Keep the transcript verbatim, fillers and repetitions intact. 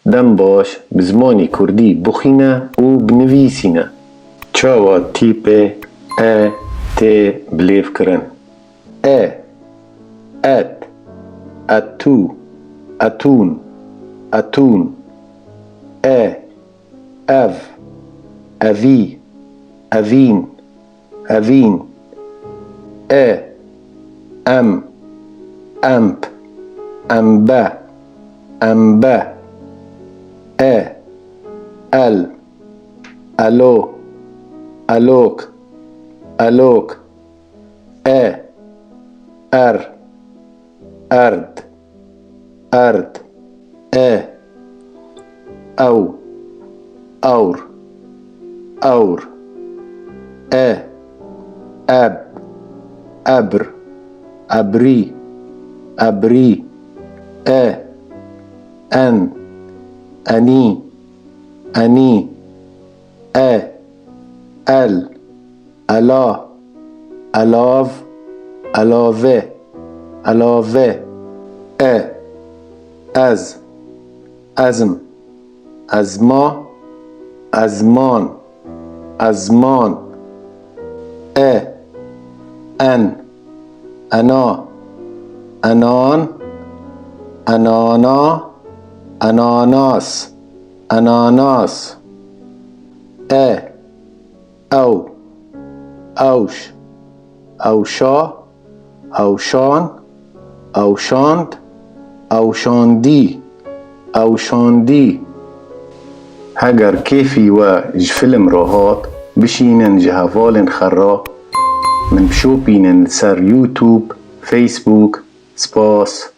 Dem baş bi zimanê kurdî bixwîne û binivîsîne. Çawa tîpê e tê bilêvkirin? E, et, etû, etûn, etûn. E, ev, evî, evîn, evîn. E, em, emp, embe, embe. E, el, elo, elok, elok. E, er, erd, erd. E, ew, ewr, ewr. E, eb, ebr, ebrî, ebrî. E, en, enî, enî. E, el, ela, elav, elave, elave. E, ez, ezm, ezma, ezman, ezman. E, en, ena, enan, enana, enanas, enanas. E, ew, ewş, ewşa, ewşan, ewşand, ewşandî, ewşandî. Heger kêfî we ji film re hat, bişînin ji hevalên xwe re min bişopînin li ser YouTube, Facebook. Spas.